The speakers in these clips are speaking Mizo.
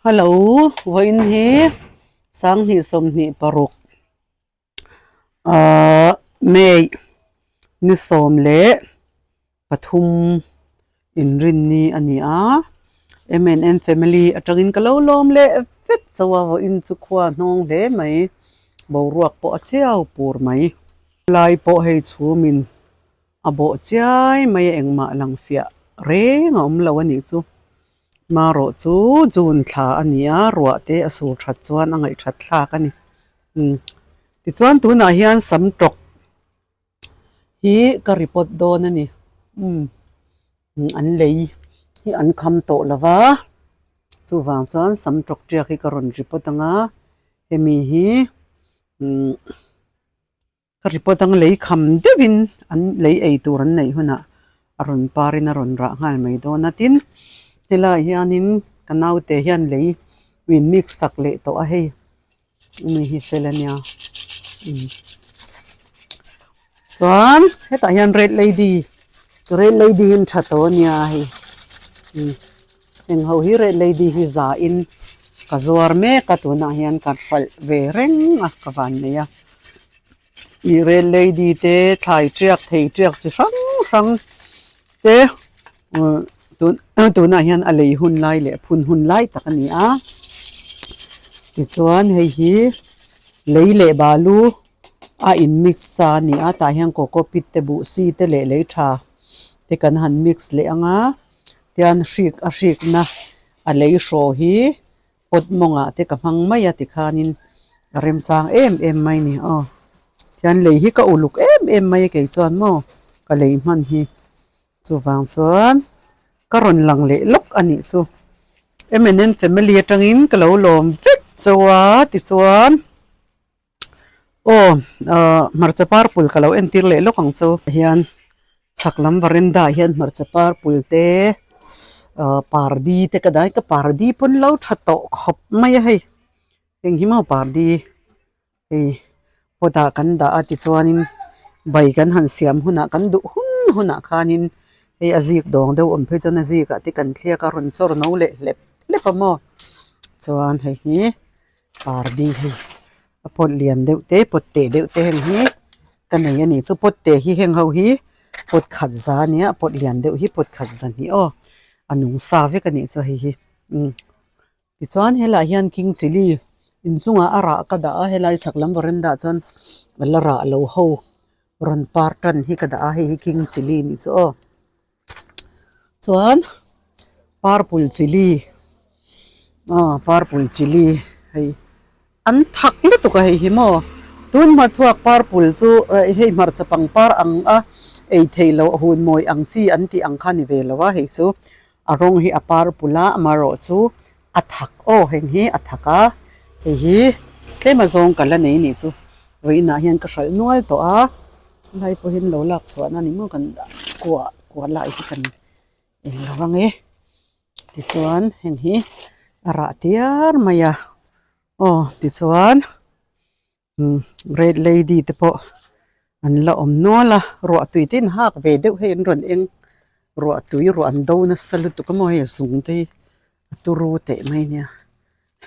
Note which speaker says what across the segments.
Speaker 1: Hello vawiin hi sanghnih sawmhnih paruk ahh May ni sawm leh pathum inrinni a ni a M and N family atangin ka lo lawm leh vek chauh a vawiin chu khua hnawng hle mai boruak pawh a chiau pur mai lai pawh hei chhumin. A bawh chiai mai a engmah lang fiah reng a awm lo a nih chu. Marawh chu June thla a ni a, ruah te a sur that chuan a ngaihthat thlak a ni. Umm tichuan tunah hian sam tawk hi ka report dawn a ni. Umm an lei hi an kham tawh lo va, chuvang chuan sam tawk tiak hi ka rawn report ang a, hemi hi umm. Ka report ang lei kham deuhin an lei ei tur an neih hunah a rawn parin a rawn rah nghal mai dawn a tin helaiah hianin ka naute hian lei min mix sak leh tawh a hei mi hi fel a nia umm chuan hetah hian red lady red lady hi an tha tawh a nia hei umm heng ho hi red lady hi zahin ka zuar mek a tunah hian ka hralh ve reng a ka van nei a. Ih red lady te thlai tiak thei tiak chi hrang hrang te uhh tun tunah hian a lei hun lai leh phun hun lai tak a ni a tichuan hei hi lei leh balu a in mix sa a ni a tah hian coco pit te buh si te leh lei tha te kan han mix leh ang a tian hrik a hrikna a lei hraw hi. Pot mawngah te ka hmang mai a tikhanin a remchang em em mai ni aw. Tihian lei hi ka uluk em em mai a kei chuan maw ka lei hman hi. Chuvang chuan ka rawn lang leh lawk a nih chu. M and N family atangin ka lo lawm vek chauh a tichuan aw ahh hmarcha purple ka lo entir leh lawk ang chu. Hian chhak lam veranda ah hian hmarcha purple te ahh pardi te ka dah a ka pardi pawn lo tha tawh khawp mai a hei heng hi maw pardi hei pot ah kan dah a tichuanin bai kan han siam hunah kan duh hun hunah khanin hei a zik dawng deuh awm phei chuan a zik ah te kan thliak a rawn chawr no leh hlep hlep a maw chuan hei hi. Pardi hei a pawt lian deuh te pawt teh deuh te heng hi ka nei a ni chu pawt teh hi heng ho hi pawt khat za a nia pawt lian deuh hi pawt khat za hnih aw a nung sa vek a nih chu hei hi umm tichuan helaiah hian king chilli inchungah a rah ka dah a helai chhak lam veranda ah chuan a la rah lo ho rawn par tan hi ka dah a hei hi king chilli a nih chu aw. Chuan purple chilli aw purple chilli hei an thak lutuk a hei hi maw tun hma chhuak purple chu hei hmarcha pangpar ang a ei theih loh hun mawi ang chi an tih ang kha ni ve lo a hei chu a rawng hi a purple a amaherawh chu a thak aw heng hi a thak a hei hi tlem a zawng ka la nei nih chu vawiinah hian ka hralh nual tawh a helai pawh hian lo lak chhuahna ni maw kan dah kuah kuah lai hi kan eng lo ang e tichuan heng hi a rah tiar mai a aw tichuan. Umm red lady te pawh an la awm nual a ruah tui te in hak ve deuh hei an rawn eng ruah tui ruah an do nasa lutuk a maw hei a zung te hi a turu teh mai a nia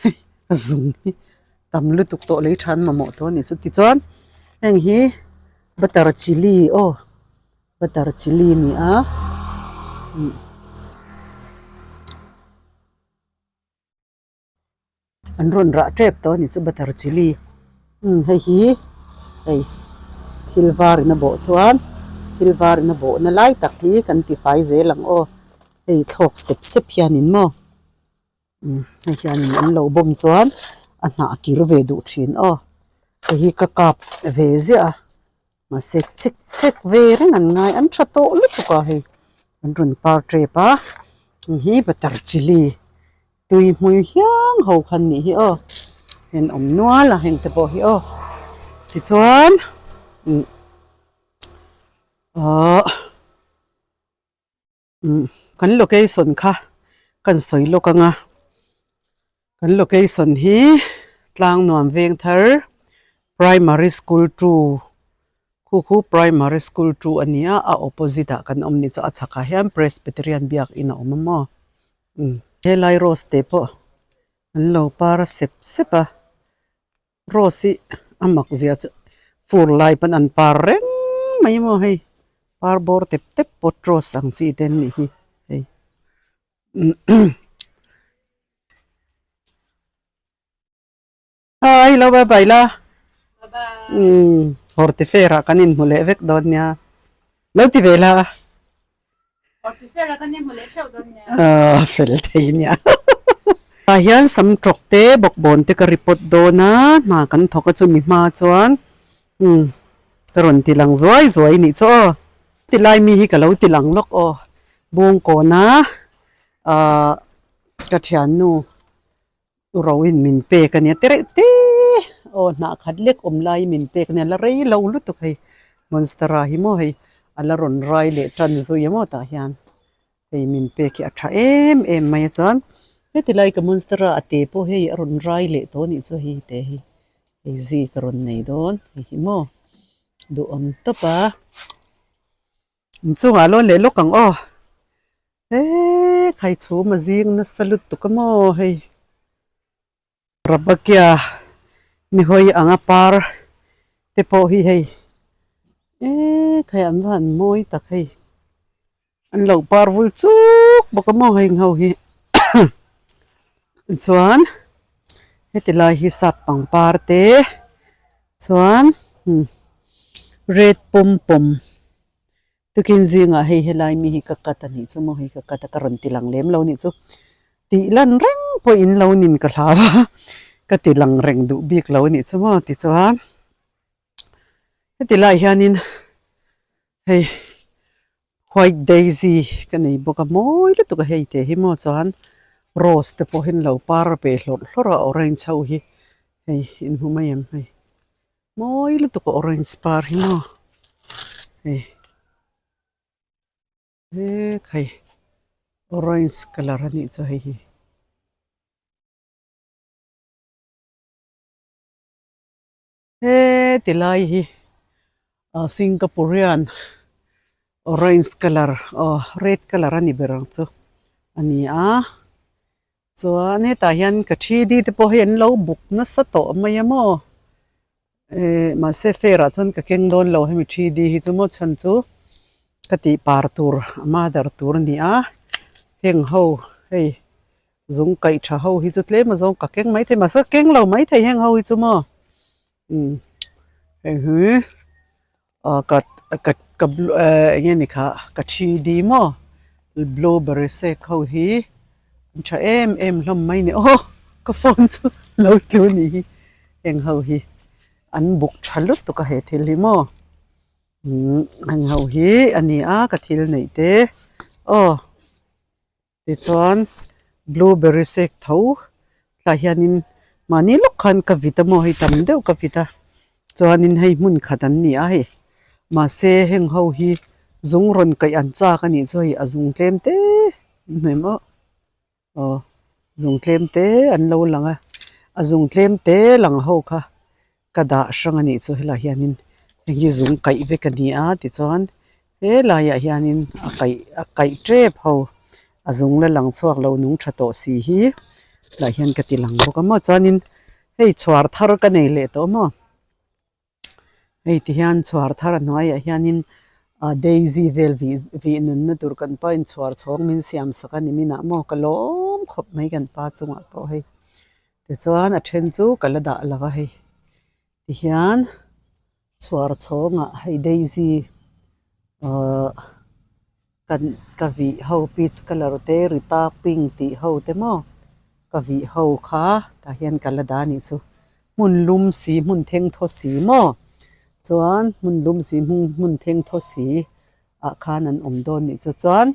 Speaker 1: hei a zung hi tam lutuk tawh lei tha an mamawh tawh a nih chu tichuan heng hi butter chilli aw butter chilli a ni a umm. An rawn rah tep tawh a ni chu butter chilli umm hei hi hei thil var in a bawh chuan thil var in a bawh na lai tak hi kan ti fai zel ang aw hei thlawk sep sep hian in maw umm hei hian in an lo bawm chuan a hnah kir ve duh thin aw hei hi ka kap ve ziah a mahse chek chek ve reng an ngai an tha tawh lutuk a hei an rawn par tep a heng hi butter chilli. Tui hmui hiang ho khan nih hi aw heng awm nual a heng te pawh hi aw tichuan umm ahh umm kan location kha kan sawi lawk ang a kan location hi Tlangnuam Vengthar Primary School two Khu khu Primary School two a ni a a opposite ah kan awm ni chu a chhakah hian Presbyterian biakin a awm a maw. Umm helai rose te pawh. An lo par sep sep a, rose hi a mak zia chu fur lai pawn an par reng mai maw hei par bawr tep tep pawt rose ang chi te an nih hi hei. Hi lo bye bye la umm horti fair ah kan inhmu leh vek dawn nia lo ti ve la aaa fel thei nia tah hian sam tawk te bawkbawn te ka report dawn a hna kan thawk a chumi hma chuan umm ka rawn ti lang zuai zuai nih chu aw tilai mi hi ka lo ti lang lawk aw bawngkawn a aaa ka thiannu. Ro in min pek a nia tereuh te aw hnah khat lek awm laiin min pek a nia la rei lo lutuk hei monstera hi maw hei a la rawn rai leh tan zui a maw tah hian hei min pek hi a tha em em mai a chuan heti lai ka monstera a te pawh hei a rawn rai leh tawh a nih chu hei te hi hei zik a rawn nei dawn hei hi maw duhawm tawp a inchungah lawn leh lawk ang aw. He khai chhum a zing nasa lutuk a maw hei Rabakia ni hawi anga par te pawh hi hei eee khai an va han mawi tak hei an lo par vul chuk bawk a maw heng ho hi chuan heti lai hi sap pangpar te chuan red pawm pawm. Tukin zingah hei helai mi hi ka cut a nih chu maw hei ka cut a ka rawn ti lang lem lo nih chu tih lan reng pawh in lo nin ka hlau a ka ti lang reng duh bik lo nih chu maw tichuan heti lai hianin hei white daisy ka nei bawk a mawi lutuk a hei te hi maw chuan rose te pawh hi an lo par ve hlawrh hlawrh a orange ho hi hei inhmu mai em hei. Mawi lutuk a orange par hi maw hei mek hei orange colour a nih chu hei hi. He ti lai hi ah Singaporean orange colour aw red colour a ni ber ang chu a ni a. Chuan hetah hian ka thi di te pawh hei an lo buk nasa tawh mai a maw eh mahse fair ah chuan ka keng dawn lo hemi thi di hi chu maw chhan chu ka tih par tur a mother tur a ni a heng ho hei zung kaih tha ho hi chu tlem a zawng ka keng maithei mahse ka keng lo maithei heng ho hi chu maw umm heng hi ah ka ka ka eh eng nge ni kha ka thi di maw blueberry shake ho hi an tha em em hlawm mai a ni aw ka phone chu lo tlu a nih hi heng ho hi an buk tha lutuk a he thil hi maw umm heng ho hi a ni a ka thil neih te aw. Tichuan blueberry shake tho tlaiah hianin mahni lawk khan ka vit a maw hei tam deuh ka vit a chuanin hei hmun khat an ni a hei mahse heng ho hi zung rawn kaih an chak a nih chu hei a zung tlem te hmu em aw aw zung tlem te an lo lang a a zung tlem te lang ho kha ka dah hrang a nih chu helaiah hianin heng hi zung kaih vek a ni a tichuan helaiah hianin a kaih a kaih tep ho a zung la lang chhuak lo nung tha tawh si hi tlaiah hian ka ti lang bawk a maw chuanin hei chhuar thar ka nei leh tawh maw hei ti hian chhuar thar a hnuaiah hianin ah daisy vel vih vih nunna tur kan pa in chhuar chhawng min siam sak a ni minah maw ka lawm khawp mai kan pa chungah pawh hei. Tichuan a then chu ka la dah lo a hei tihian chhuar chhawngah hei daisy ahh kan ka vih ho peach colour te rita pink tih ho te maw ka vih ho kha tah hian ka la dah a nih chu hmun lum si hmun thengthaw si maw chuan hmun lum si hmun thengthaw si ah khan an awm dawn a nih chu chuan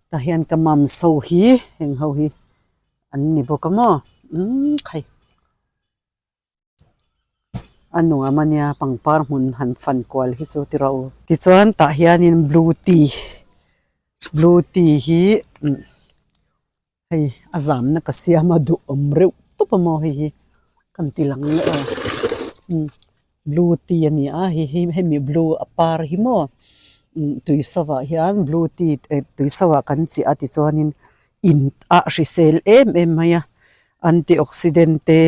Speaker 1: tah hian ka mums ho hi heng ho hi. An ni bawk a maw umm khai a nuam a nia pangpar hmun han fan kual hi chu ti rawh u. Tichuan tah hianin blue tea blue tea hi umm hei a zamna ka siam a duhawm reuh tawp a maw hei hi kan ti lang leh aw umm blue tea a ni a hei hi hemi blue a par hi maw umm tui sava hian blue tea eh tui sava kan chiah a tichuanin in ah hrisel em em mai a. Antioxidant te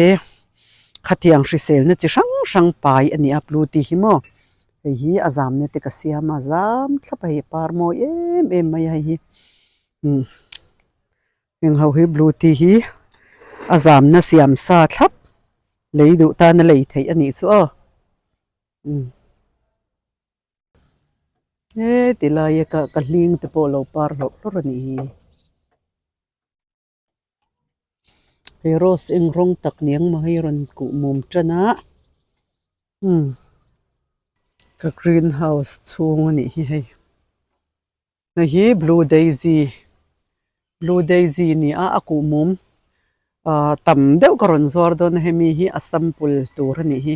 Speaker 1: khatiang hriselna chi hrang hrang pai a ni a blue tea hi maw hei hi a zamna te ka siam a zam thlap a hei par mawi em em mai a hei hi umm heng ho hi blue tea hi a zamna siam sa thlap lei duh tana lei theih a nih chu aw umm. He ti laia ka ka hling te pawh lo par hlawrh hlawrh a nih hi. He rose eng rawng tak niang maw hei rawn kuh mum tan a umm ka green house chhung a nih hi hei. Hei hi blue daisy blue daisy a ni a a kuh mum ahh tam deuh ka rawn zuar dawn a hemi hi a sample tur a nih hi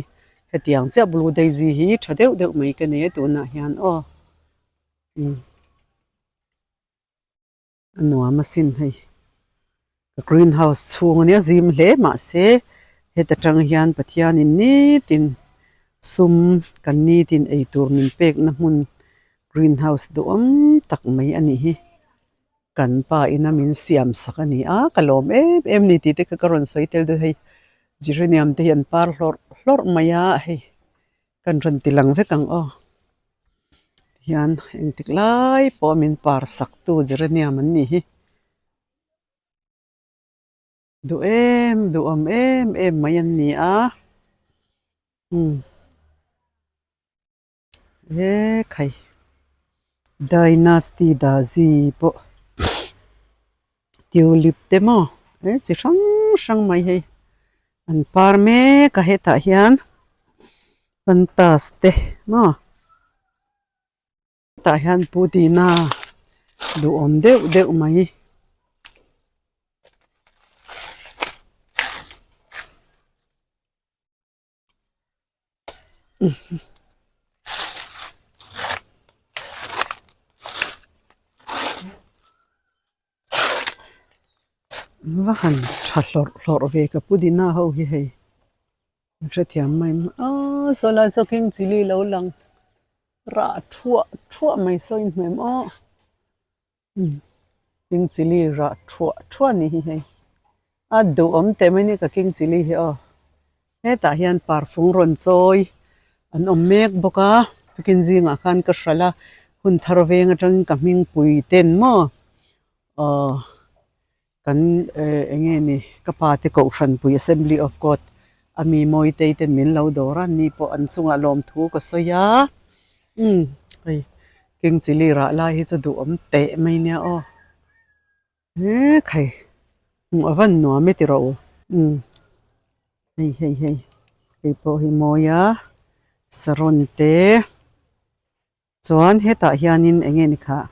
Speaker 1: hetiang chiah blue daisy hi tha deuh deuh mai ka nei a tunah hian aw umm. A nuam asin hei ka green house chhung ania zim hle mahse heta tang hian Pathianin nitin sum kan nitin eitur min pekna hmun green house duhawm tak mai a nih hi kan pa ina min siam sak a ni a ka lawm em em ni tih te kha ka rawn sawi tel dawn hei geranium te hi an par hlawrh hlawrh mai a hei. Kan rawn ti lang vek ang aw tihian engtik lai pawh min par sak tu geranium an nih hi duh em duhawm em em mai an ni a umm he khai dynasty dazi pawh tulip te maw he chi hrang hrang mai hei an par mek a hetah hian pantas te maw hetah hian pudina duhawm deuh deuh mai. Va han tha hlawrh hlawrh ve ka pudina ho hi hei an hrethiam mai ang aw saw lai saw king chilli lo lang rah thuah thuah mai saw in hmu em aw. King chilli rah thuah thuah a ni hi hei a duhawm teh mai a ni ka king chilli hi aw hetah hian parfung rawn chawi an awm mek bawk a tukin zingah khan ka hralh a hun thar veng atangin ka hming pui ten maw aw kan eh eng nge ni ka pa te kohhran pui assembly of god a mi mawi tei ten min lo dawr a ni pawh an chungah lawmthu ka sawi a umm hei king chilli rah lai hi chu duhawm teh mai nia aw he khai hmuh a van nuam e ti rawh u umm hei hei hei hei pawh hi mawi a saron te. Chuan hetah hianin eng nge ni khah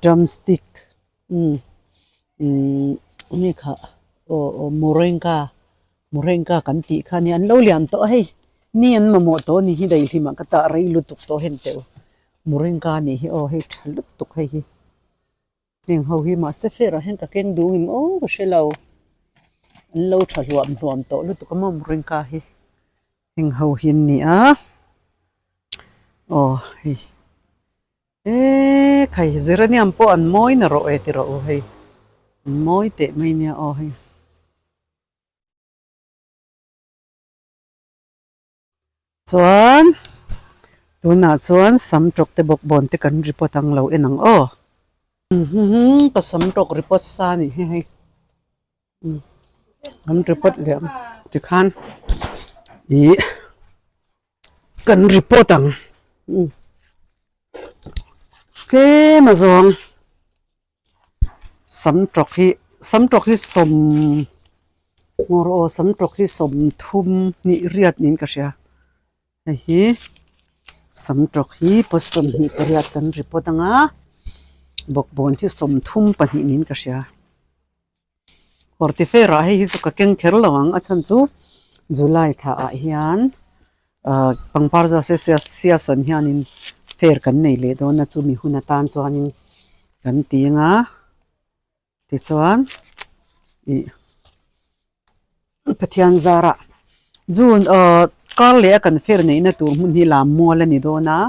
Speaker 1: drumstick umm umm eng nge khah aw aw moringa moringa kan tih kha nia an lo lian tawh a hei ni an mamawh tawh a ni hi daihlim ah ka tah rei lutuk tawh hen teh u moringa a nih hi aw hei tha lutuk hei hi heng ho hi mahse fair ah hian ka keng duh ngim aw ka hre lo an lo tha hluam hluam tawh lutuk a maw moringa hi. Heng ho hi an ni a aw hei eee khai geranium pawh an mawi na rawh e ti rawh u hei an mawi teh mai nia aw hei. Chuan tunah chuan sam tawk te bawk bawn te kan report ang lo en ang aw. Ka sam tawk report sa a nih hi hei. Kan report leh ang tikhan ih kan report ang tlem a zawng sam tawk hi sam tawk hi sawm ngawr aw sam tawk hi sawmthum hnih riat niin ka hria hei hi sam tawk hi paw sawmhnih pariat kan report ang a bawkbawn hi sawmthum pahnih niin ka hria. Hortifair ah hei hi chu ka keng kher lo ang a chhan chu July thla ah hian ah pangpar zawh se sia siasawn hianin fair kan nei leh dawn a chumi hun atan chuanin kan ti ang a tichuan ih Pathian zarah June ah kar leh a kan fair neihna tur hmun hi lam mual a ni dawn a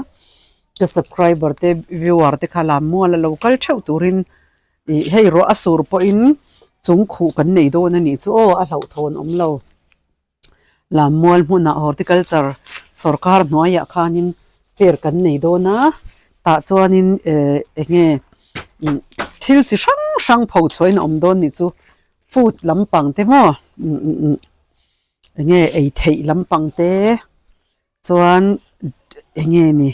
Speaker 1: ka subscriber te viewer te kha lam mual a lo kal theuh turin. Ih hei ruah a sur pawhin Chung khuh kan nei dawn a nih chu aw a hlauhthawn awm lo. Lammual hmunah horticulture sorkar hnuaiah khanin fair kan nei dawn a, tah chuanin eh eng nge thil chi hrang hrang pho chhuahin a awm dawn nih chu food lampang te maw eng nge ei theih lampang te chuan eng nge ni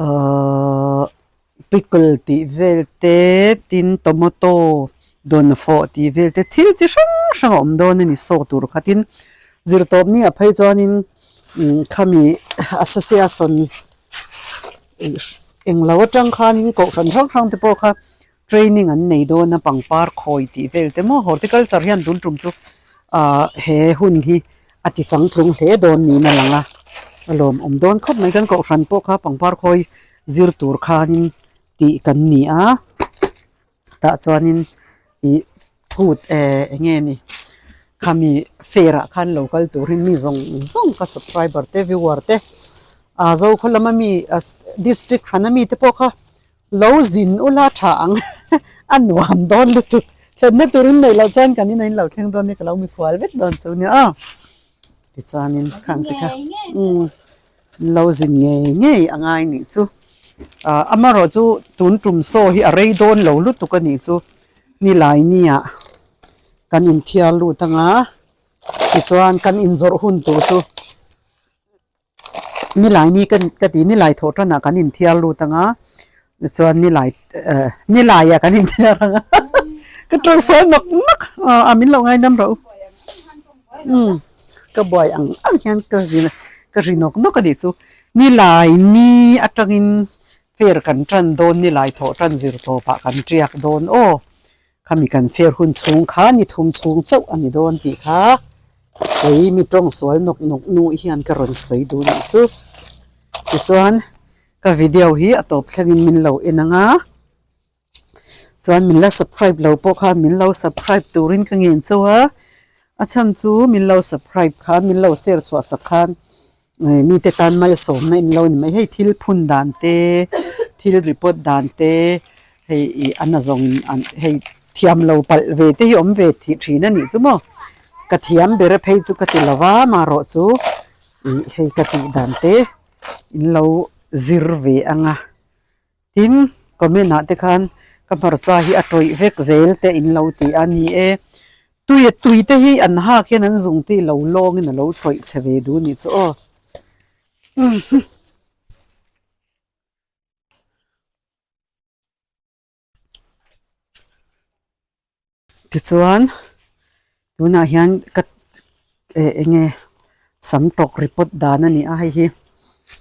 Speaker 1: ahh pickle tih vel te tin tomato dawnfawh tih vel te thil chi hrang hrang a awm dawn a ni saw tur kha tin zirtawp ni ah phei chuanin khami association englo atang khanin kohhran hrang hrang te pawh kha training an nei dawn a pangpar khawi tih vel te maw horticulture hian tun tum chu ah he hun hi a ti changtlung hle dawn niin a lang a a lawmawm dawn khawp mai kan kohhran pawh kha pangpar khawi zir tur khanin tih kan ni a tah chuanin ih phut eh eng nge ni khami fair ah khan lo kal turin mi zawng zawng ka subscriber te viewer te ah zokhaw lama mi district hrana mi te pawh kha. Lo zin ula tha ang a nuam dawn lutuk. Thlenna turin neih loh chuan kan in a in lo thleng dawn nia ka lo mikhual vek dawn chu nia aw. Tichuanin khang te kha umm lo zin ngei ngei a ngai nih chu. Ah amaherawh chu tun tum saw hi a rei dawn lo lutuk a nih chu nilai nia kan inthiar lut anga tichuan kan inzawrh hun tur chu. Nilai ni ka ka ti nilai thawh tanah kan inthiar lut ang a tichuan nilai eh nilaiah kan inthiar ang a ka tawng sawi nawk nawk a min lo ngaidam rawh u umm ka buai ang ang hian ka zin ka ri nawk nawk a nih chu nilai ni atangin fair kan tan dawn nilai thawh tan zir tawpah kan tiak dawn aw. Khami kan fair hun chhung kha ni thum chhung chauh a ni dawn tih kha kei mi tawng sual nawk nawk nu hian ka rawn sawi duh nih chu. Tichuan ka video hi a tawp thlengin min lo en ang a, chuan min la subscribe lo pawh khan min lo subscribe turin ka ngen chauh a, a chhan chu min lo subscribe khan min lo share chhuah sak khan mite tan malsawmna in lo ni mai hei thil phun dan te thil report dan te hei ih a nazawng an hei thiam lo palh ve te hi awm ve thih thin a nih chu maw ka thiam ber phei chu ka ti lo va marawh chu ih hei ka tih dan te in lo zir ve ang a tin comment ah te khan ka hmarcha hi a tawih vek zel te in lo ti a ni e tui tui te hi an hak hian an zung te hi lo lawng in a lo tawih chhe ve duh a nih chu aw. Tichuan tunah hian ka eh eng nge sam tawk report dan a ni a hei hi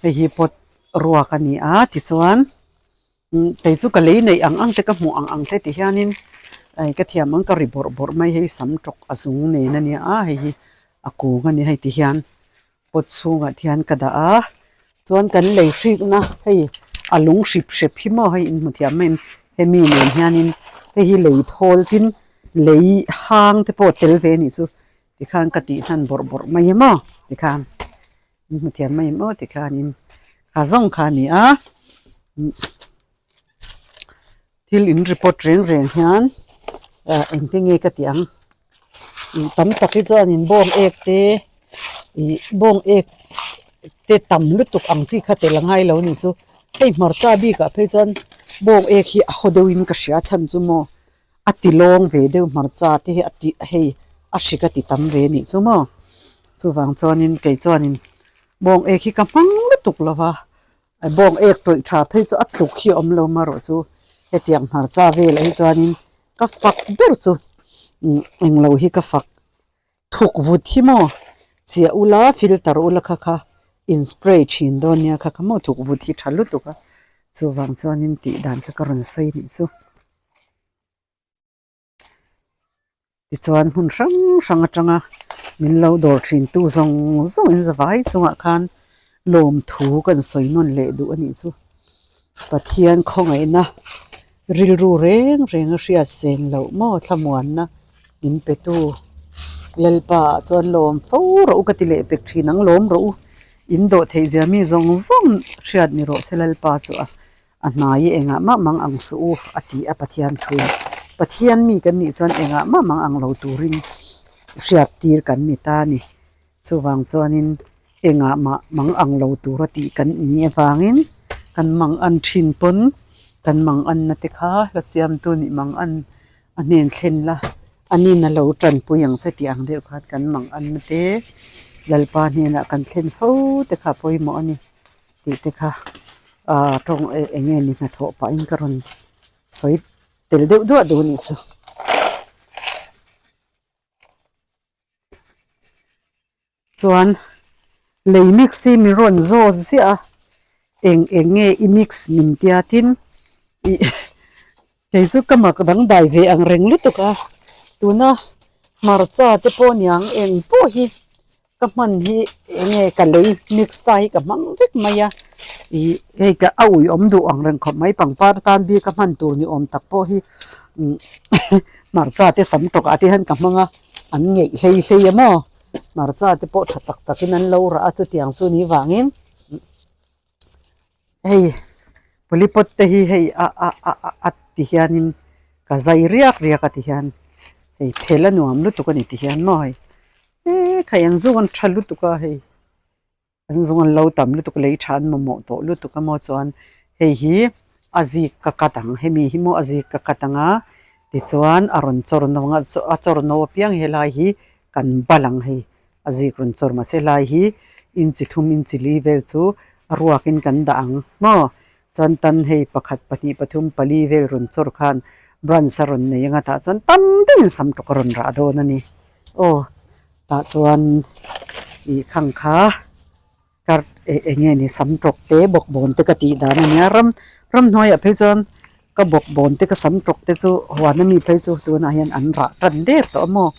Speaker 1: hei hi pot ruak a ni a tichuan kei chu ka lei neih ang ang te ka hmuh ang ang te ti hianin eh ka thiam ang ka ri bawrh bawrh mai hei sam tawk a zung nen a nia a hei hi a kung a ni hei ti hian. Pot chhungah te hian ka dah a chuan kan lei hrikna hei a lung hrip hrep hi maw hei inhmu thiam mai em hemi nen hianin hei hi lei thawl tin lei hang te pawh tel ve anih chu tikhan ka tih hnan bawrh bawrh mai em aw tikhan inhmu thiam mai em aw tikhanin kha zawng kha a ni a thil in report reng reng hian ah engtin nge ka tih ang ih tam tak hi chuanin bawng ek te ih bawng ek te tam lutuk ang chi kha tel a ngai lo anih chu hei hmarcha bikah phei chuan bawng ek hi a haw deuhin ka hria chhan chu maw a ti lawng ve deuh hmarcha te hi a ti hei a hrik a ti tam ve anih chu maw chuvang chuanin kei chuanin bawng ek hi ka hmang lutuk lo va. Bawng ek tawih tha phei chu a tluk hi a awm lo marawh chu hetiang hmarcha velah hi chuanin ka fak ber chu englo hi ka fak thuk vut hi maw chiah ula filter ula kha kha in spray thin dawn nia kha kha maw thuk vut hi tha lutuk a chuvang chuanin tih dan kha ka rawn sawi anih chu. Tichuan hmun hrang hrang atanga min lo dawr thin tu zawng zawng in zavai chungah khan lawmthu kan sawi nawn leh duh a nih chu. Pathian khawngaihna rilru reng reng a hriat seng loh maw thlamuanna min pe tu Lalpa ah chuan lawm fo rawh u ka ti leh pek thin ang lawm rawh u in dawh theih zia mi zawng zawng hriat ni rawh se Lalpa chu a. A hnai i engah mah mang ang suh u a ti a Pathian thu. Pathian mi kan nih chuan engah mah mang ang lo turin hriat tir kan ni ta a ni. Chuvang chuanin engah mah mang ang lo tura tih kan nih avangin kan mang an thin pawn kan mang anna te kha hla siamtu nih mang an a hnen thlen la a nin a lo tanpui ang che tih ang deuh khan kan mang anna te Lalpa hnenah kan thlen fo te kha a pawimawh a ni tih te kha ah tawng eng nge ni hnathawh pahin ka rawn sawi tel deuh duah duh a nih chu. Chuan lei mix hi mi rawn zaw ziah a, eng eng nge i mix min tia tin ih kei chu ka mak dangdai ve ang reng lutuk a, tuna hmarcha te pawh niang eng pawh hi ka hman hi eng nge ka lei mix ta hi ka hmang vek mai a, ih hei ka a ui awm duh ang reng khawp mai pangpar tan bik a hman tur ni awm tak pawh hi hmarcha te sam tawkah te hian ka hmang a. An ngeih hlei hlei a maw? Hmarcha te pawh tha tak takin an lo rah a chutiang chu ni vangin hei polipot te hi hei a a a a ti hianin ka zai riak riak a ti hian hei phel a nuam lutuk a ni ti hian maw hei e khai an zawng an tha lutuk a hei. An zawng an lo tam lutuk lei tha an mamawh tawh lutuk a maw chuan hei hi a zik ka cut ang hemi hi maw a zik ka cut ang a tichuan a rawn chawr no ang a a chawr no apiang helai hi kan bal ang hei a zik rawn chawr mahse helai hi inchi thum inchi li vel chu a ruakin kan dah ang maw chuan tan hei pakhat pahnih pathum pali vel rawn chawr khan branch a rawn nei ang a tah chuan tam deuhin sam tawk a rawn rah dawn a ni aw. Tah chuan ih khang kha kar eh eng nge ni sam tawk te bawkbawn te ka tih dan a nia ram ramhnuaiah phei chuan ka bawkbawn te ka sam tawk te chu huan ami phei chu tunah hian an rah tan der tawh a maw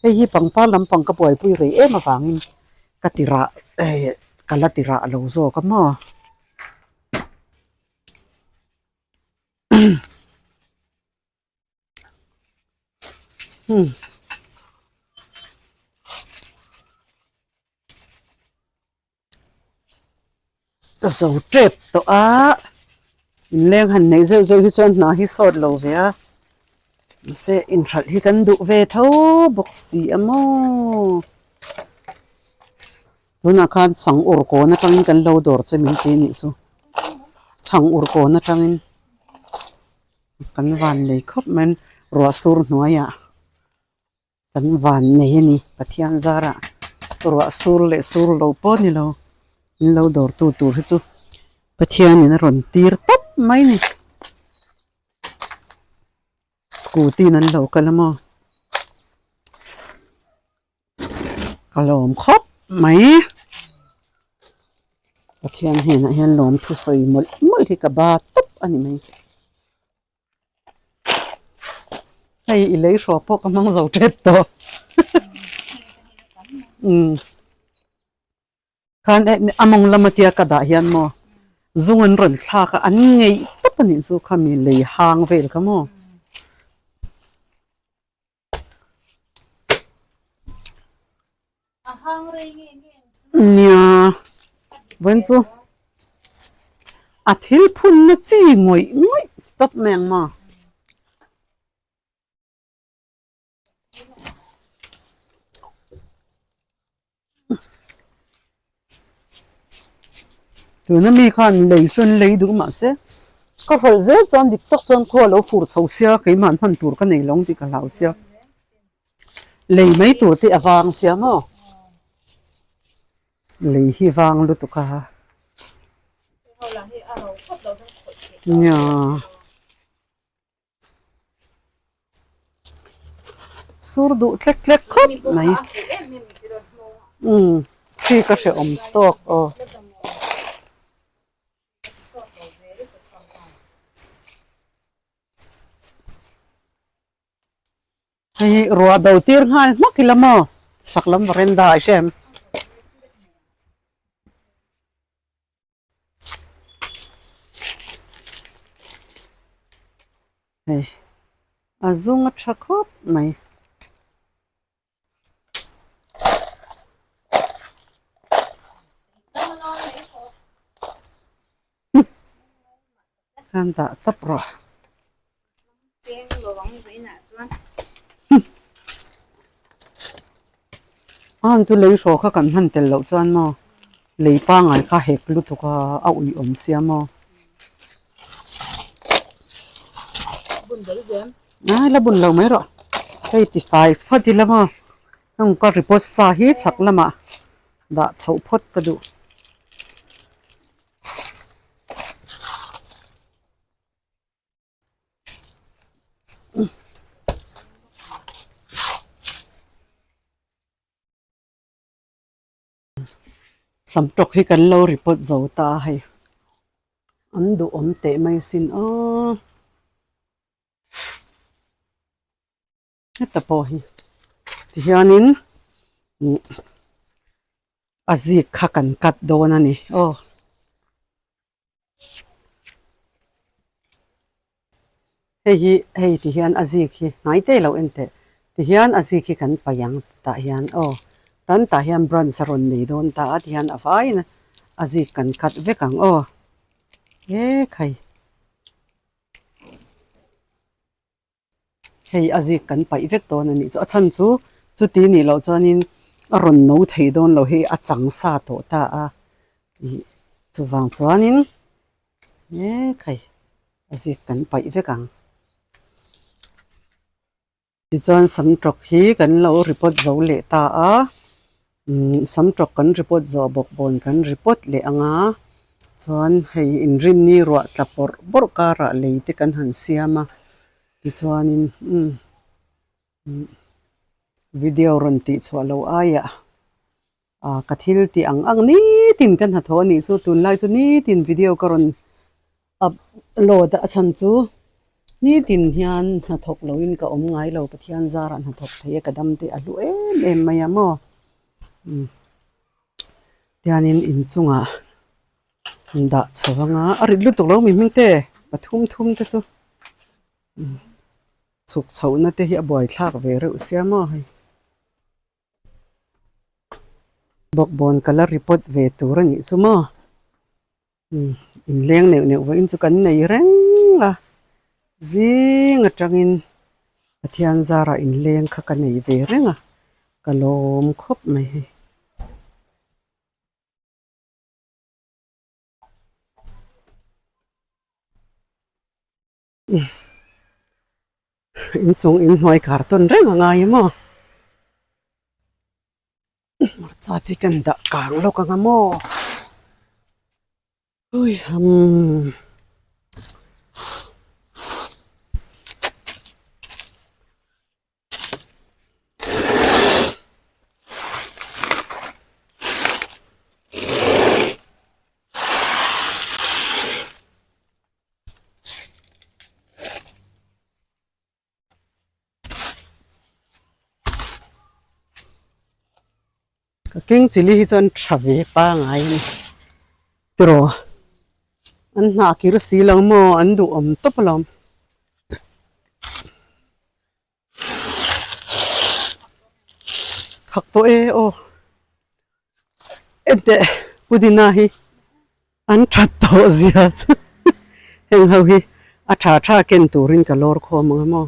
Speaker 1: hei hi pangpar lampang ka buaipui rei em avangin ka ti rah eh ka la ti rah lo zawk a maw. Ka zo tep tawh a inleng han neih zeuh zeuh hi chuan hna hi sawt lo ve a mahse inhralh hi kan duh ve tho bawk si a maw tunah khan chhang ur kawn atangin kan lo dawr che min ti anih chu chhang ur kawn atangin. Kan van nei khawp mai ruah sur hnuaiah kan van nei a ni Pathian zarah ruah sur leh sur lo pawh a ni lo min lo dawr tu tur hi chu Pathianin a rawn tir tawp mai a ni scooty in an lo kal a maw. Ka lawm khawp mai. Pathian hnenah hian lawm thusawi mawlh mawlh hi ka ba tawp a ni mai. Hei i lei hrawh pawh ka hmang zo tep tawh. Umm. Khan eh a mawng lama tia ka dah hian maw zung an rawn thlak a an ngeih tawp a nih chu khami lei hang vel kha maw. Nia vawiin chu a thil phunna chi ngawih ngawih tawp mai ang maw. Tuna mi khan lei chu an lei duh mahse ka hrawlh zel chuan dik tak chuan khaw a lo fur chho sia keimah hman tur ka nei lo ang tih ka hlau sia lei mai tur te a vang sia maw lei hi vang lutuk a nia. Sur duh tlek tlek khawp mai umm khi ka hrehawm tawk aw. Hei hi ruah do tir nghal hmak ila maw chak lam veranda ah i hre em. Hei a zung a tha khawp mai. Khan dah tawp rawh. An chu lei hraw kha kan hman tel loh chuan maw lei pangngai kha hek lutuk a a ui awm sia maw. Ai la bun lo mai rawh hei ti fai phawt ila maw heng ka report sa hi chhak lamah dah chhoh phawt ka duh. Samtawk hi kan lo report zo ta a hei an duhawm teh mai sin aw heta pawh hi tihianin a zik kha kan cut dawn a ni aw. Hei hi hei ti hian a zik hi hnai te lo en teh ti hian a zik hi kan paih ang tah hian aw tan tah hian branch a rawn nei dawn ta a ti hian a vaiin a zik kan cut vek ang aw ekhai. Hei a zik kan paih vek dawn a nih chu a chhan chu chuti nih loh chuanin a rawn no thei dawn lo hi a chang sa tawh ta a ih chuvang chuanin ekhai a zik kan paih vek ang. Tichuan samtawk hi kan lo report zo leh ta a umm samtawk kan report zawh bawk bawn kan report leh ang a chuan hei inrinni ruah tla pawrh bawrh karah lei te kan han siam a tichuanin umm video rawn tih chhuah loh aiah ah ka thil tih ang ang nitin ka hnathawh a nih chu tunlai chu nitin video ka rawn upload a chhan chu nitin hian hnathawk loin ka awm ngai lo Pathian zarah hnathawk thei a ka dam te a hlu em em mai a maw umm tianin inchungah dah chho anga a rit lutuk lo mi hming te pathum thum te chu umm chhuk chhohna te hi a buaithlak ve reuh sia maw hei. Bawkbawn ka la report ve tur a nih chu maw umm inleng neuh neuh vawiin chu kan nei reng a zing atangin Pathian zarah inleng kha ka nei ve reng a ka lawm khawp mai hei. Inchung inhnuai kar tawn reng a ngai maw? Hmarcha te kan dah kang lawk ang a maw? Ui ham. Ka keng chili hi chuan tha ve pangai a ni tiraw an hnah kir si lo maw an duhawm tawp alawm. Thak tawh e aw enteh pudina hi an that tawh zia chu heng ho hi a tha tha ken turin ka lawr khawm ang a maw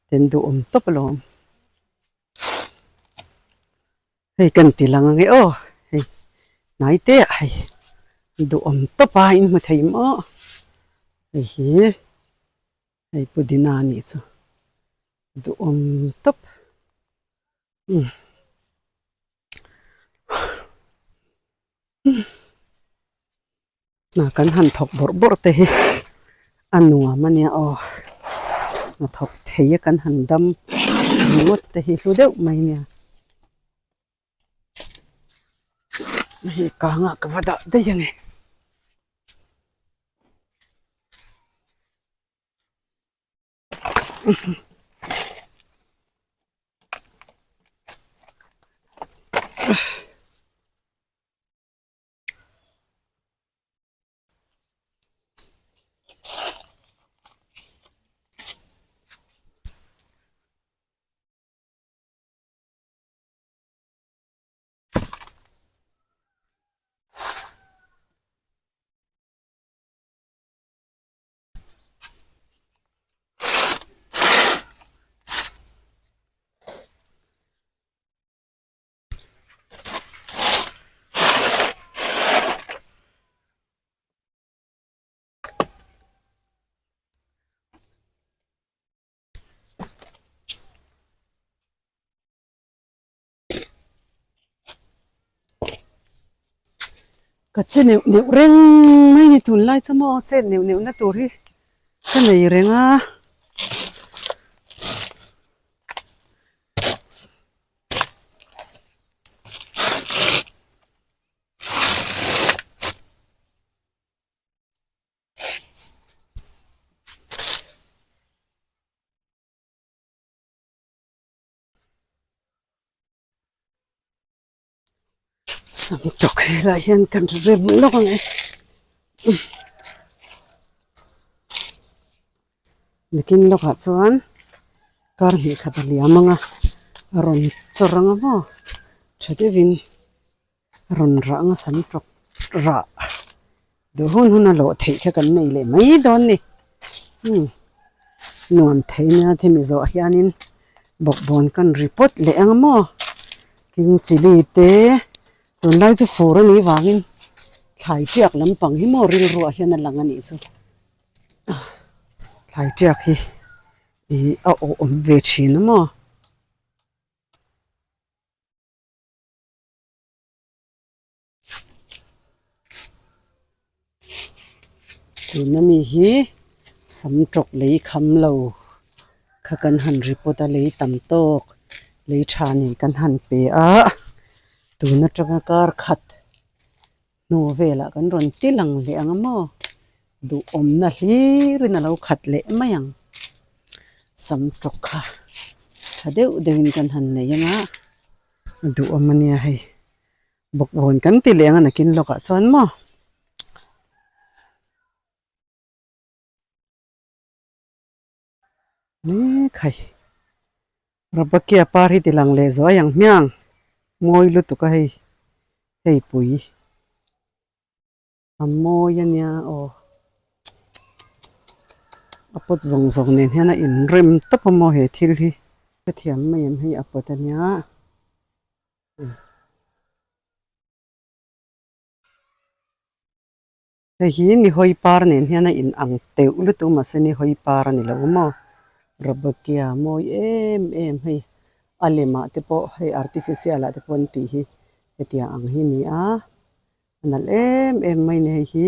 Speaker 1: ten duhawm tawp alawm hei kan ti lang ange aw hei hnai te ah hei duhawm tawp a in hmu thei maw hei hi. Hei pudina a nih chu duhawm tawp umm hna kan han thawk bawrh bawrh te hi a nuam a nia aw hna thawk thei a kan han dam ringawt te hi hlu deuh mai a nia hei kangah ka va dah daih a ni. Ka che neuh neuh reng mai ni tunlai chu maw chet neuh neuh na tur hi ka nei reng a. Sam tawk helai hian kan rem lawk ang e nikin lawkah chuan kar hnih khat a liam ang a a rawn chawr ang a maw tha deuhin a rawn rah ang a sam tawk rah duh hun hun a lawh theih kha kan nei leh mai dawn a ni umm nuam thei nia hemi zawh hianin bawkbawn kan ri pawt leh ang a maw king chilli te tunlai chu fur a nih vangin thlai tiak lampang hi maw rilruah hian a lang a nih chu thlai tiak hi ih a awh awm ve thin a maw. Tuna mi hi sam tawk lei kham lo kha kan han report a lei tam tawk lei tha nen kan han pe a tun atanga kar khat hnu velah kan rawn ti lang leh ang a maw duhawmna hlirin a lo khat leh mai ang sam tawk kha tha deuh deuhin kan han nei ang a a duhawm a nia hei. Bawkbawn kan ti leh ang a nakin lawkah chuan maw. Mek hai. Rabakia par hi ti lang leh zuai ang hmiang. Mawi lutuk a hei. Hei pui. A mawi a nia aw. A pawt zawng zawng nen hian a inrem tawp a maw he thil hi. Hrethiam mai em hei a pawt a nia. Hei hi nihawi par nen hian a in ang teuh lutuk mahse nihawi par a ni lo maw Rabakia mawi em em hei a lemah te pawh hei artificial ah te pawh an tih hi hetiang ang hi a ni a a nalh em em mai a ni hei hi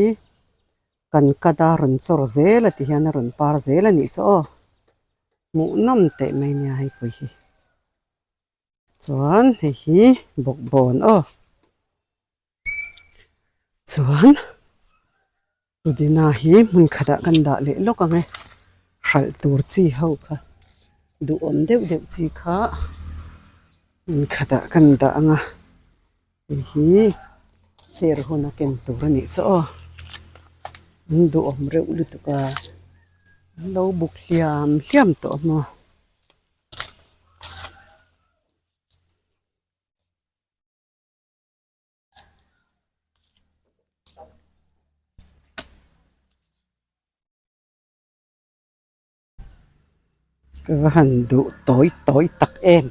Speaker 1: kan cut a rawn chawr zel a ti hian a rawn par zel a nih chu aw hmuhnawm teh mai nia hei pawh hi. Chuan hei hi bawkbawn aw chuan pudina hi hmun khatah kan dah leh lawk ang e hralh tur chi ho kha duhawm deuh deuh chi kha hmun khatah kan dah ang a hei hi fair huna ken tur a nih chu aw an duhawm reuh lutuk a an lo buk hliam hliam tawh a maw. Ka va han duh tawi tawi tak em.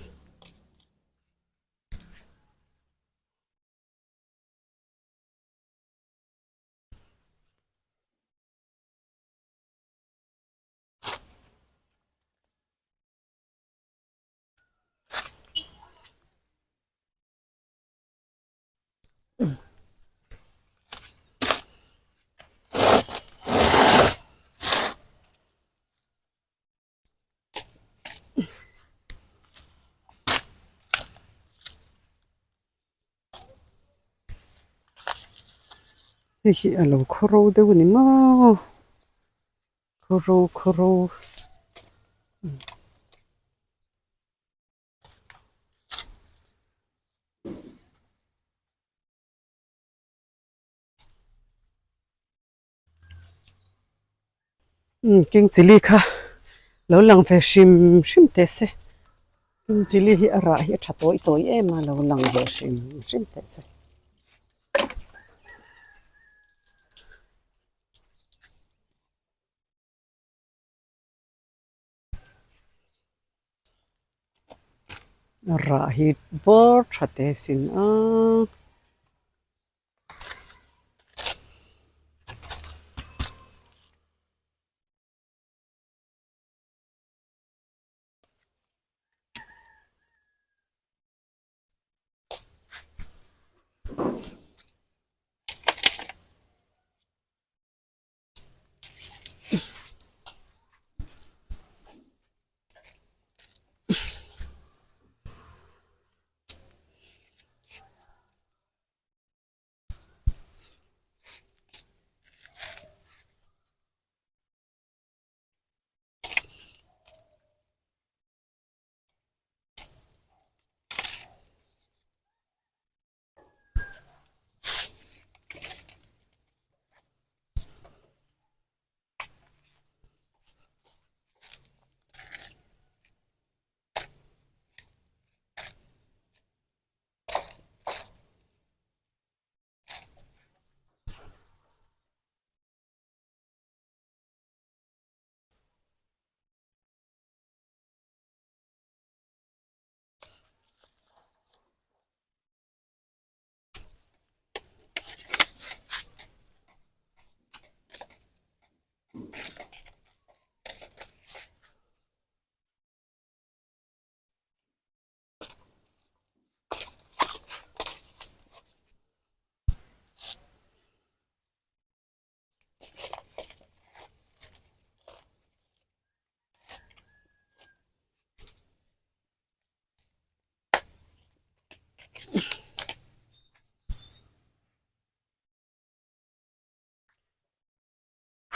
Speaker 1: Hei hi a lo khawro deuh a ni maw. Khawro khawro umm king chilli kha lo lang ve hrim hrim teh se king chilli hi a rah hi a tha tawi tawi em a lo lang ve hrim hrim teh se. Rah hi bawr tha te sin a.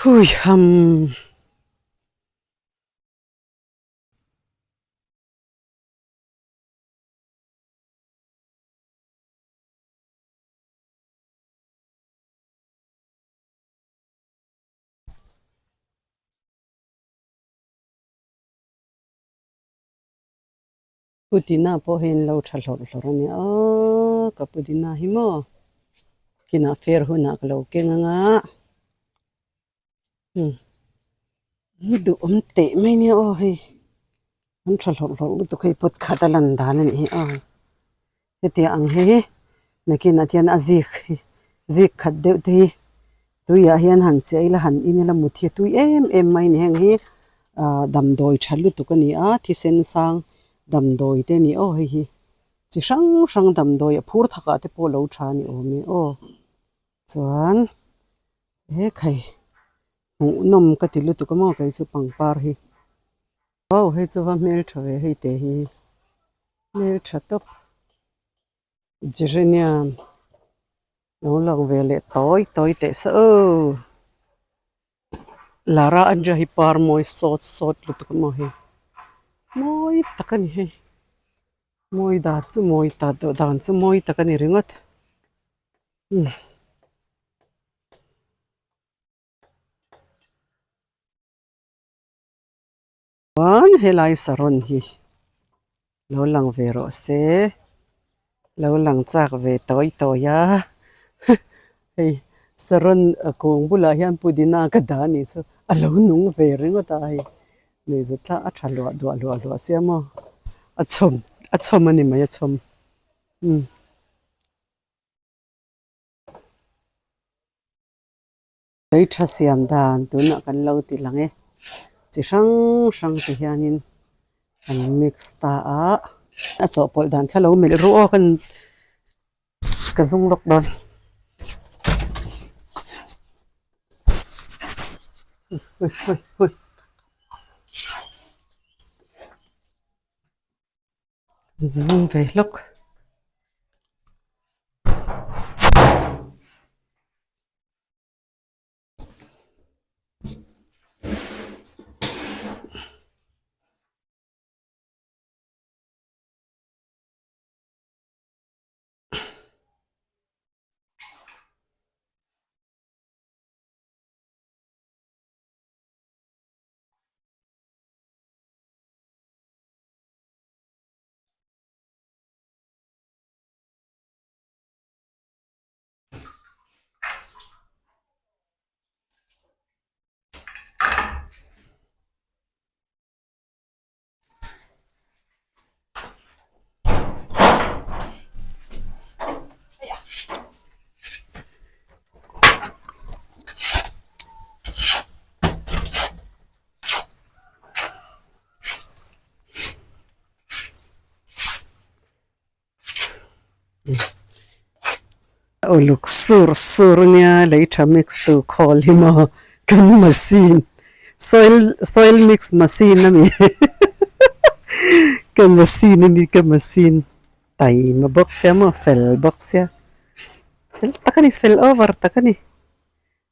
Speaker 1: Hui ham. Pudina pawh hi an lo tha hlawrh hlawrh a nia aw ka pudina hi maw kinah fair hunah ka lo keng anga umm ni duhawm teh mai nia aw hei an tha hlawrh hlawrh lutuk hei pot khat a lan dan a nih hi aw hetiang ang hi nakinah hian a zik hi zik khat deuh te hi Tuiah hian han chiah ila han in ila mut hi a tui em em mai a ni. Heng hi ah damdawi tha lutuk a ni a thisen sang damdawi te a ni aw hei hi chi hrang hrang damdawi a phur thakah te pawh a lo tha a ni awm e aw chuan he khai hmuhnawm ka ti lutuk a maw kei chu pangpar hi aw hei chu va hmeltha ve hei te hi hmeltha tawp geranium. Lo lang ve leh tawi tawi teh se aw Lara Andria hi par mawi sawt sawt lutuk a maw hei mawi tak a ni hei mawi dan chu mawi ta deuh dan chu mawi tak a ni ringawt umm. Chuan helai saron hi lo lang ve rawh se lo lang chak ve tawi tawi a hei saron kung bulah hian pudina ka dah a nih chu a lo nung ve ringawt a hei nuihzat thlak a tha luah duah luah luah sia maw a chhawm a chhawm a ni mai a chhawm umm. Lei tha siam dan tunah kan lo ti lang e chi hrang hrang ti hianin an mix ta a a chawhpawlh dan kha lo melh ru aw kan ka zung lawk dawn hui hui hui zung ve hlawk. Uluk sur sur ania lei tha mix tur khawl hi maw kan machine soil soil mix machine a ni ka machine a ni ka machine taima bawk sia maw fel bawk sia fel tak a ni fel over tak a ni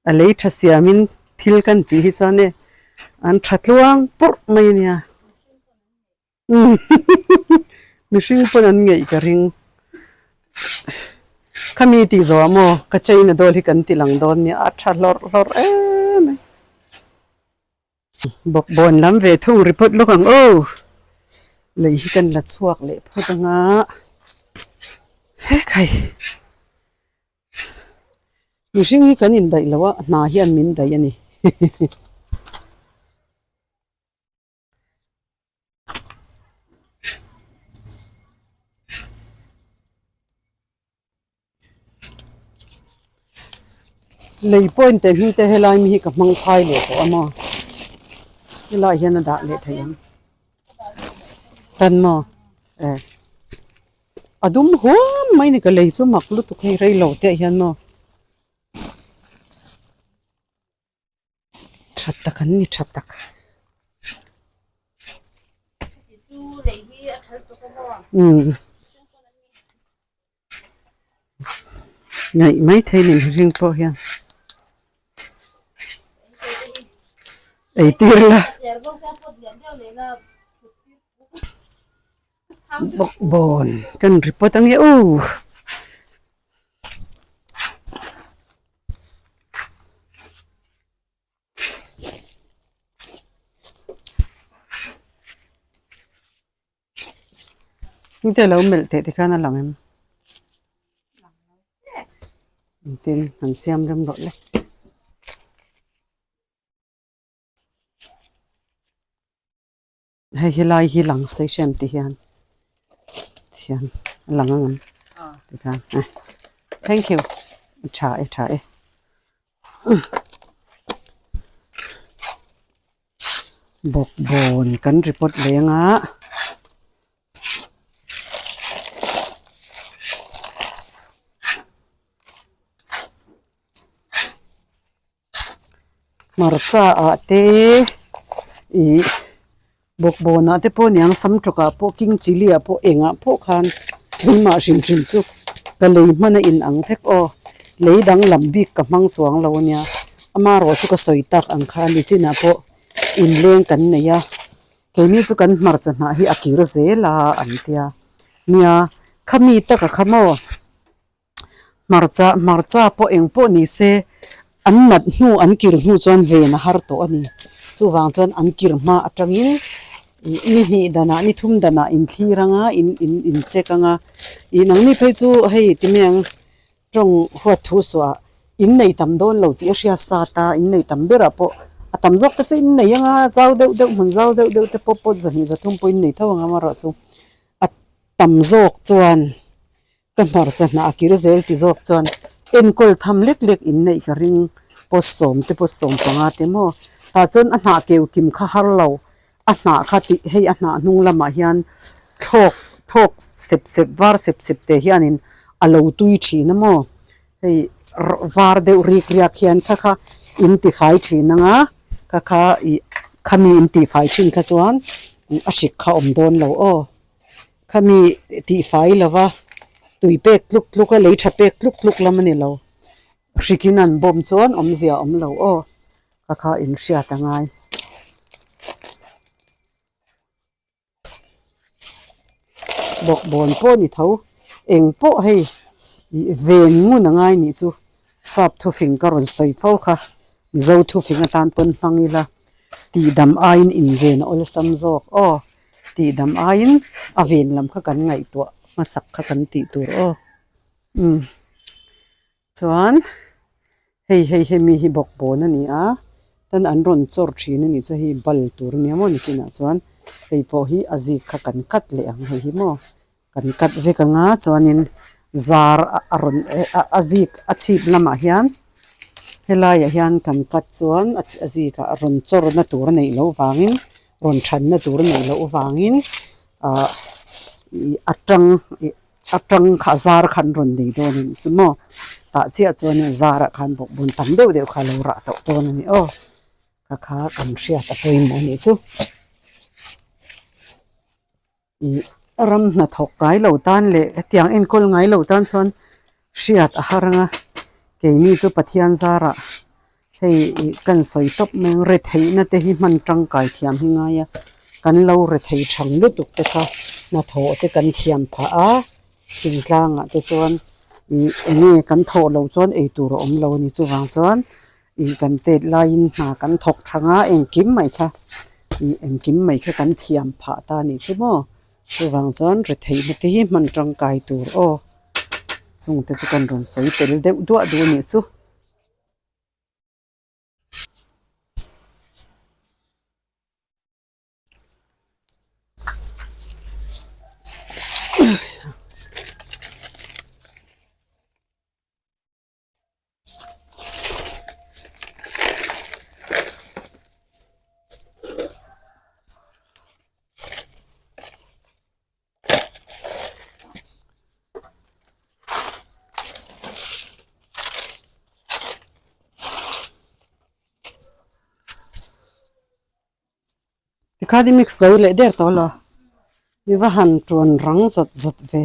Speaker 1: a lei tha siamin thil kan tih hi chuan e an tha tluang purh mai a nia. Mihring pawn an ngeih ka ring. Khami tih zawh ah maw ka chain a dawl hi kan ti lang dawn nia a tha hlawrh hlawrh em mai. Bawkbawn lam ve thung ri phawt lawk ang aw. Lei hi kan la chhuak leh phawt anga hekhai. Mihring hi kan indaih lo a hna hian min daih a ni. Lei point te hming te helai mi hi ka hmang phai leh tawh a maw helaiah hian a dah leh theih ang tan maw eh a dum huam mai ni ka lei chu mak lutuk hei rei lo te ah hian maw. Tha tak an ni tha tak. Umm ngaih mai thei ni mihring pawh hian. Eitir ila. Bawkbawn kan report ange u. Engte lo melh teh tikhan a lang em? Engtin han siam rem rawh le. Hei helai hi lang sei hriam ti hian thian a lang ang em tikhan eh thank you a tha e tha e bawkbawn kan report leng a. Hmarcha ah te ih bawkbawn ah te pawh aniang sam tawkah pawh king chilli ah pawh engah pawh khan keimah hrim hrim chu ka lei hman a in ang vek aw lei danglam bik ka hmang chuang lo ania amaherawh chu ka sawi tak ang kha ni chinah pawh inleng kan nei a keini chu kan hmarcha hnah hi a kir zel a an tia nia khami taka kha maw. Hmarcha hmarcha pawh eng pawh ni se an nat hnu an kir hnu chuan ven a har tawh a ni. Chuvang chuan an kir hma atangin ih ni hnih danah ni thum danah in thlir anga in in in check anga ih nangni phei chu hei ti mai ang tawng huat thu suah in nei tam dawn lo tih a hria sat a in nei tam berah pawh a tam zawk te chu in nei anga zau deuh deuh hmun zau deuh deuh te pawh pawt zahnih zathum pawh in nei tho ang amaherawhchu a tam zawk chuan. Ka hmarcha hnah a kir zel ti zawk chuan enkawl tham lek lek in neih ka ring post sawm te post sawm panga te maw tah chuan a hnah keu kim kha har lo a hnah kha tih hei a hnah hnung lamah hian thlawk thlawk sep sep var sep sep te hianin a lo tui thin a maw hei var deuh rik riak hian kha kha in ti fai thin ang a kha kha ih khami in tih fai thin kha chuan a hrik kha awm dawn lo aw. Khami tihfai lova tui pek tluk tluk a lei tha pek tluk tluk lam a ni lo. Hrikin an bawm chuan awmzia a awm lo aw ka kha inhriat a ngai. Bawkbawn pawh a ni tho eng pawh hei ih ven ngun a ngai nih chu sap thufing ka rawn sawi fo kha Mizo thufing atan pawn hmang ila tihdam aiin inven a awlsam zawk aw. Tihdam aiin a ven lam kha kan ngaihtuah hmasak kha kan tih tur aw. Umm chuan hei hei hemi hi bawkbawn a ni a tan an rawn chawr thin a nih chu hei bal tur a nia maw nikinah chuan hei pawh hi a zik kha kan cut leh ang hei hi maw kan cut vek ang a chuanin zar a rawn a zik a chhip lamah hian helaiah hian kan cut chuan a zikah rawn chawrna tur a neih loh vangin rawn thanna tur a neih loh vangin ahh ih a tang ih a tang kha a zar kha an rawn nei dawn a nih chu maw tah chiah chuan a zarah khan bawkbawn tam deuh deuh kha a lo rah tawh dawn a ni aw kha kha kan hriat a pawimawh a nih chu. Ih ram hnathawk ngai lo tan leh hetiang enkawl ngai lo tan chuan hriat a har ang a keini chu Pathian zarah hei ih kan sawi tawp mai ang retheihna te hi hman tangkai thiam hi ngai a kan lo rethei thang lutuk te kha hnathawh te kan thiam phah a thingtlangah te chuan ih eng nge kan thawh loh chuan eitur a awm lo a ni chuvang chuan Ih kan tet laiin hna kan thawk thang a engkim mai kha ih engkim mai kha kan thiam phah ta a nih chu maw chuvang chuan retheihna te hi hman tangkai tur aw chungte chu kan rawn sawi tel deuh duah duh a nih chu. Tikhan i mix zo leh der tawh lo i va han tuan rang zawt zawt ve.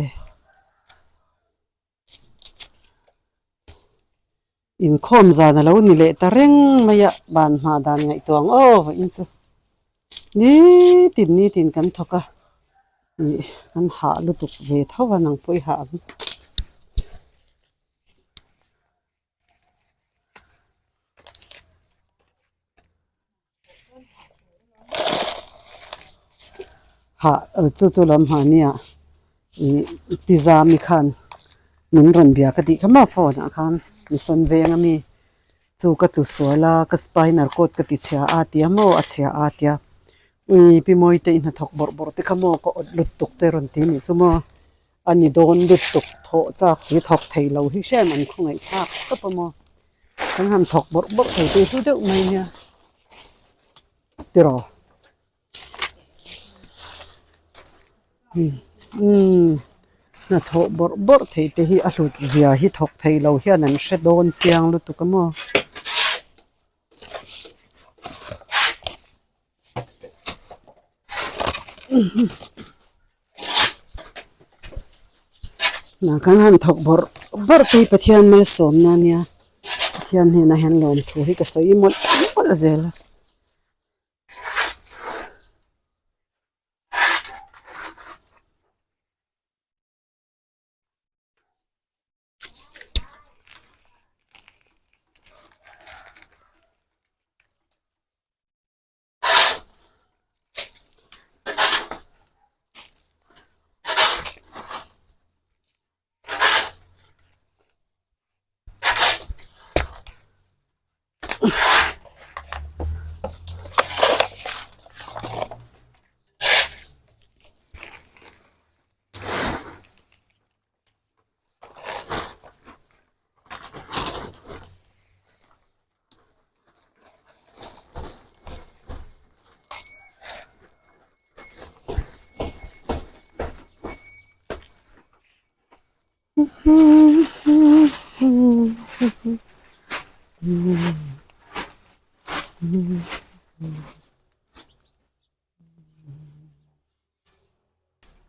Speaker 1: Inkhawm zan a lo ni leh ta reng mai a, ban hma dan ngaihtuah ang aw vawiin chu nitin nitin kan thawk a, ih kan hah lutuk ve tho a nang pawh i hah ang. Hah chu chu lam hmahnia ih pizza mi khan min rawn bia ka tih kha maw phone ah khan mission veng ami chu ka tlu sual a ka spinal cord ka ti chhia a tia maw a chhia a tia ui pi mawi te i hnathawk bawrh bawrh te kha maw ka awt lut tuk che rawn ti nih chu maw a ni dawn lut tuk thawh chak si thawk thei lo hi hriat an khawngaih thlak tawp a maw kan han thawk bawrh bawrh thei te hlu deuh mai nia tiraw umm hnathawh bawrh bawrh theih te hi a hlut zia hi thawk thei lo hian an hre dawn chiang lutuk a maw. Hnah kan han thawk bawrh bawrh te hi Pathian malsawmna a nia Pathian hnenah hian lawmthu hi ka sawi mawlh mawlh zel a.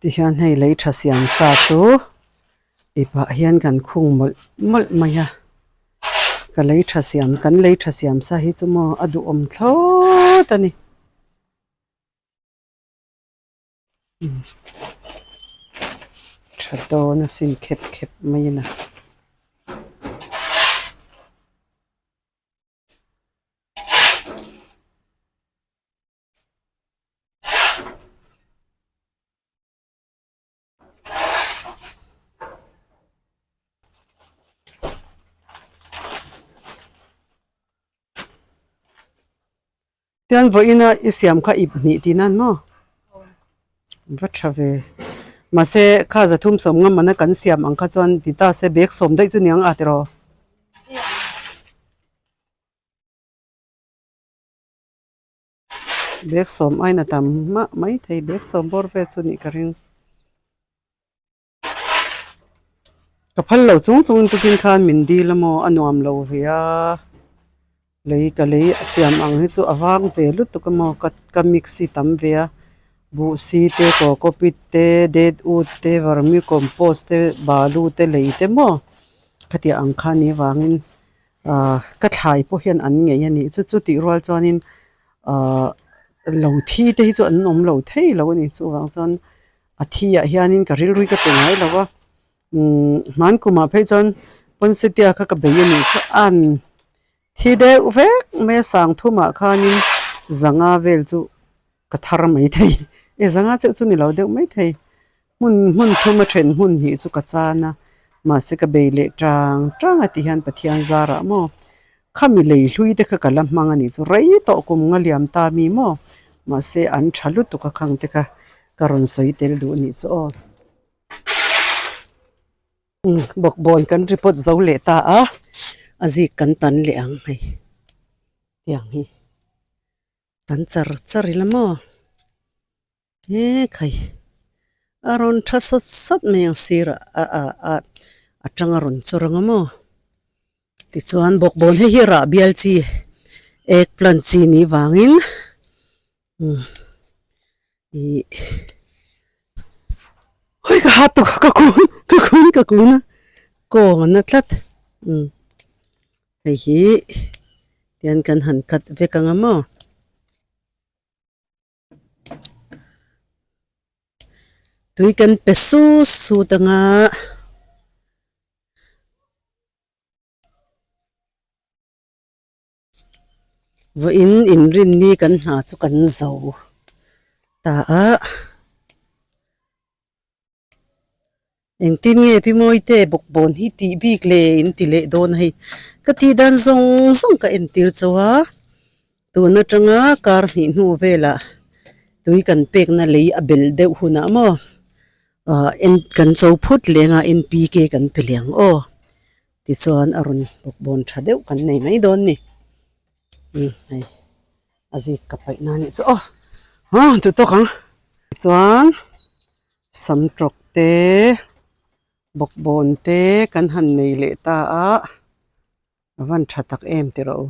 Speaker 1: Tihian hei lei tha siam sa chu ipah hian kan khung mawlh mawlh mai a ka lei tha siam kan lei tha siam sa hi chu maw a duhawm thlawt a ni. Tha dawn a sin khep khep mai a na. Tichuan vawiina i siam kha ip hnih tih nan maw? Va tha ve. Mahse kha zathum sawm ngam mana kan siam ang kha chuan ti ta se bag sawm daih chu niang a tiraw? Bag sawm aina tam mah maithei bag sawm bawr vel chu nih ka ring. Ka phal lo chung chung in tukin khan min dil a maw a nuam lo ve a lei ka lei a siam ang hi chu a vang ve lutuk a maw ka ka mix hi tam ve a buhsi te cocopeat te dead wood te vermicompost te balu te lei te maw khatiang ang kha ni vangin ahh ka thlai pawh hian an ngei a nih chu chu tih rual chuanin ahh lo thi te hi chu an awm lo thei lo a ni chuvang chuan a thi ah hianin ka rilru hi ka pe ngai lo a umm hman kumah phei chuan ponsetia kha ka bei a nih chu an thi deuh vek mai a sang thumah khanin zanga vel chu ka thar mai thei e zanga chauh chu ni lo deuh mai thei hmun hmun thum a then hmun hnih chu ka chan a mahse ka bei leh tang tang a ti hian Pathian zarah maw khami lei hlui te kha ka la hmang a nih chu rei tawh kum nga liam ta mi maw mahse an tha lutuk a khang te kha ka rawn sawi tel duh a nih chu aw bawkbawn kan report zo leh ta a a zik kan tan leh ang hei tiang hi tan char char ila maw. He khai a rawn tha sawt sawt mai ang sir a a a atang a rawn chawr ang a maw tichuan bawkbawn hei hi rah bial chi egg plant chi nih vangin umm ih hawi ka hat ka kun ka kun ka kun a kawng a na tlat umm. Hei hi tian kan han cut vek ang a maw. Tui kan pe sut sut ang a. Vawiin inrinni kan hna chu kan zo ta a. Engtin nge Pi Mawite bawkbawn hi tih bik le in ti leh dawn a hei. Ka tih dan zawng zawng ka entir chauh a, tun atanga kar hnih hnu velah tui kan pekna lei a belh deuh hunah maw ah en kan cho phut leng a NPK kan pe leh ang aw tichuan a rawn bawkbawn tha deuh kan nei mai dawn ni. Umm hei a zik ka paih na anih chu aw ah duh tawk ang tichuan. Sam tawk te bawkbawn te kan han nei leh ta a a van tha tak em ti rawh u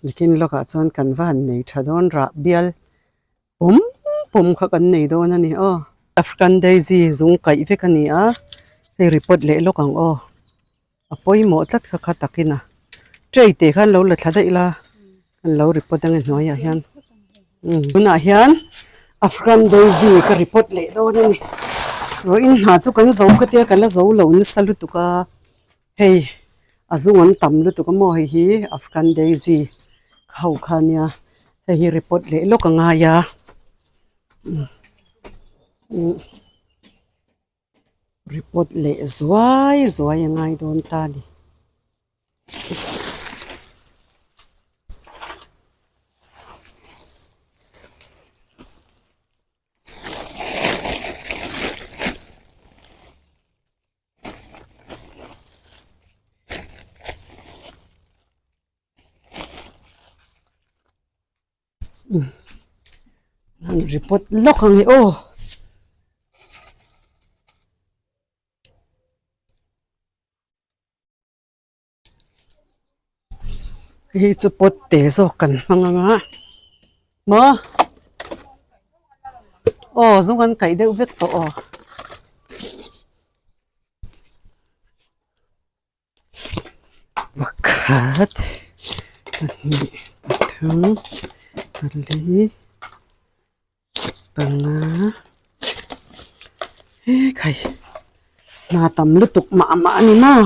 Speaker 1: nikin lawkah chuan kan va han nei tha dawn rah bial pum pum kha kan nei dawn a ni aw. African daisy zung kaih vek a ni a hei report leh lawk ang aw a pawimawh tlat kha kha takin a tray te khan lo la thla daih la kan lo report ang e hnuaiah hian umm tunah hian African daisy ka report leh dawn a ni vawiin hna chu kan zo ka tia ka la zo lo nasa lutuk a hei a zung an tam lutuk a maw hei hi African daisy ho kha ania hei hi report leh lawk a ngai a umm umm. Report leh zuai zuai a ngai dawn ta a ni. An report lawk ang e aw. Hei chu pot te zawk kan hmang ang a maw aw zung an kaih deuh vek tawh aw. Pakhat pahnih pathum pali panga hekhai hna tam lutuk mah mah a ni maw.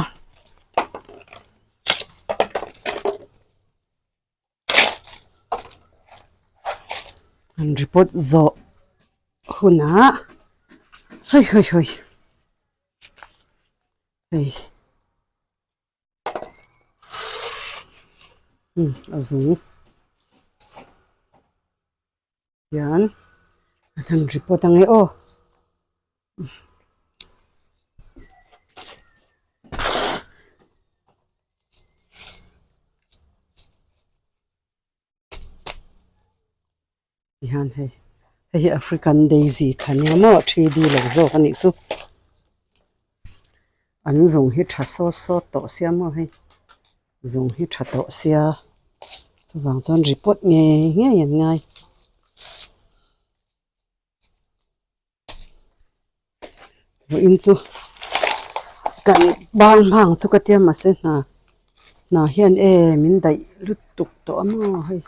Speaker 1: An report zawh hunah hawi hawi hawi. Hei umm a zung hian a han report ang e aw. Tihian hei hei hi African daisy kha nia maw 3D lo zawk a nih chu an zung hi tha sawt sawt tawh sia maw hei zung hi tha tawh sia chuvang chuan report ngei ngei an ngai. Vawiin chu kan bang hmang chu ka tia mahse hna hna hian e min daih lutuk tawh a maw hei.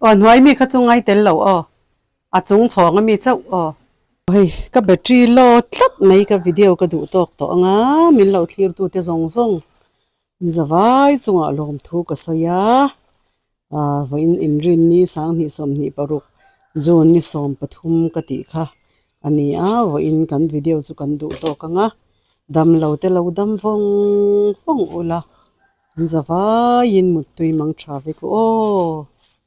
Speaker 1: Aw hnuai mi kha chu ngai tel lo aw a chung chhawng ami chauh aw. Hei ka battery low tlat mai ka video ka duh tawk tawh ang a min lo thlir tu te zawng zawng in zavai chungah lawmthu ka sawi a ah vawiin inrinni sanghnih sawmhnih paruk June ni 13 ka tih kha a ni a vawiin kan video chu kan duh tawk ang a damlo te lo dam vawng vawng ula. An zavaiin muttui mang tha vek u aw.